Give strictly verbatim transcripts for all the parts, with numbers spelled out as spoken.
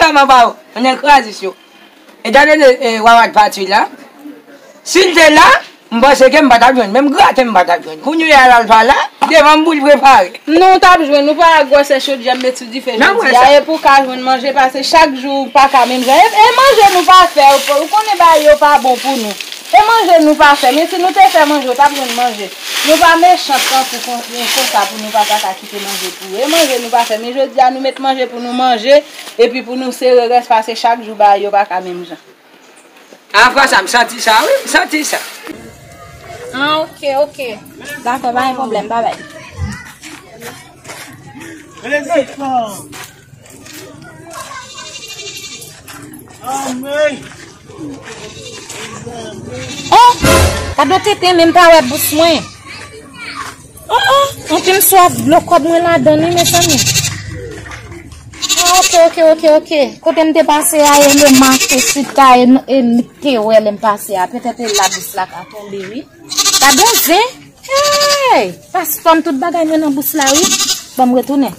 Kòman pa ou? Mwen nan kraze sou. Etandone, e, Wawa t pati la. Si l te la, m panse ke m pa t ap jwenn. Menm graten m pa t ap jwenn. Kounye a l al pa la, devan m pou l prepare. Nou t ap jwenn, nou pa wè gwosè chodyè m met sou dife jodi a. E pou w ka jwenn manje, pase chak jou ou pa ka menm jan. E, e manje nou pa fè, ou, ou konnen bagay yo pa bon pou nou. E manje nou pa fè, men si nou te fè manje, ou t ap jwenn manje. Nou pa mechan tankou kon, konsa pou nou pa ta ka kite manje pou ou. E manje nou pa fè, men jodi a nou met manje pou nou manje, epi pou nou sere rès pase chak jou bagay yo pa ka menm jan. A, Fransa, m santi sa, wi, m santi sa. Ah, ok, ok. Dakò, pa gen pwoblèm, babay. Oh! Gade yon tenten, men m pa wè bous mwen. Oh, oh! Anpi m swa dlo kòb mwen ladan li, mezanmi. Ah, ok, ok, ok, ok. Kote m te pase a, e le mache sita, e, e li te wè lè m pase a. Petèt e la bous la ka tonbe, wi. Gade yon zen. Hey! Paspò m, tout bagay mwen nan bous la, wi. Ban m retounen.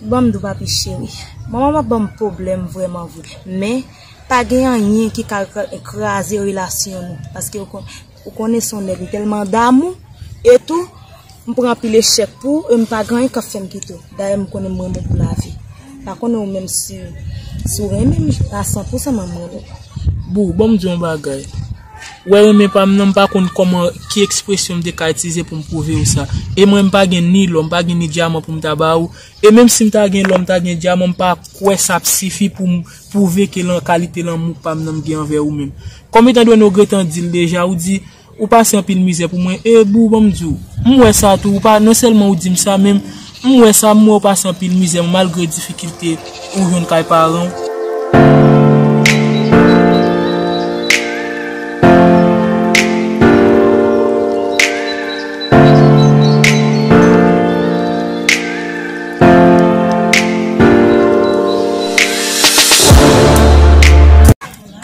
Ban m di w, papi cheri. Manman m ap ban m pwoblèm vrèman vre. Men, pa gen anyen ki ka kra-, kraze relasyon nou. Paske ou kon-, ou konnen se yon nèg, li tèlman damou. E tou, m pran anpil echèk pou ou, e m pa gen anyen k ap fè m kite w. Dayè, m konnen m renmen w pou lavi. Pa konnen ou menm si, si w renmen m a san pou san, men m renmen w. Boo, ban m di w yon bagay. Ou wè renmen pa m nan, m pa konn kòman, ki ekspresyon m te ka itilize pou m pwouve w sa. E mwen, m pa gen ni lò, m pa gen ni dyaman pou m ta ba ou. E menm si m ta gen lò, m ta gen dyaman, m pa kwè sa ap sifi pou m pwouve ke lan-, kalite lanmou pa m nan m gen anvè ou menm. Kòm etandone ou gentan di l deja, ou di, ou pase anpil mizè pou mwen. E Boo, ban m di w, m wè sa tou, ou pa, non sèlman ou di m sa, men m wè sa, m wè ou pase anpil mizè, malgre difikilte ou jwenn kay paran w.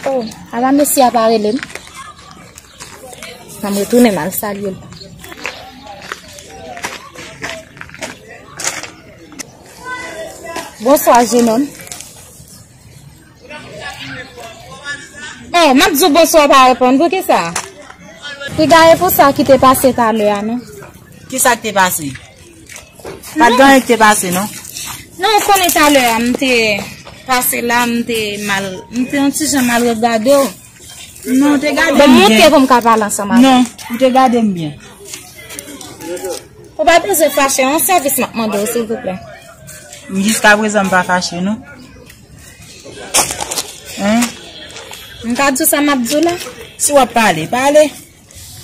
Oh, ala mesye a pa rele m. An m retounen m al salye l. Bonswa, jenòm. Oh, m ap di w bonswa, w pa reponn. Poukisa? Piga e pou sa ki te pase talè a, non. Kisa k te pase? Pa t gen anyen ki te pase, non. Non, ou konnen talè a, m te pase la, m te mal, m te yon ti jan mal regade w. Non, ou te gade m byen. Ban m monte pou m ka pale ansanm avè w. Non, ou te gade m byen. Ou pa bezwen fache, yon sèvis m ap mande w, silvouplè. Jiskaprezan, m pa fache, non. Hein? M ka di w sa m ap di w la? Si w ap pale, pale.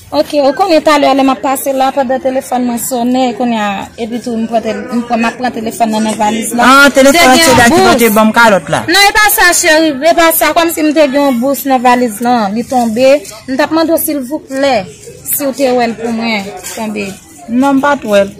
Ok, ou konnen talè a lè m ap pase la, pandan telefòn mwen sonnen, kounye a, epi tou m pran tele-, m pran, m ap pran telefòn nan nan valiz la. Ah, telefòn an se la ki pote ban m kalòt la. Non, e pa sa, cheri, e pa sa, kòmsi m te gen yon bous nan valiz lan, li tonbe. M t ap mande w silvouplè, si w te wè l pou mwen, tonbe. Non, m pa t wè l.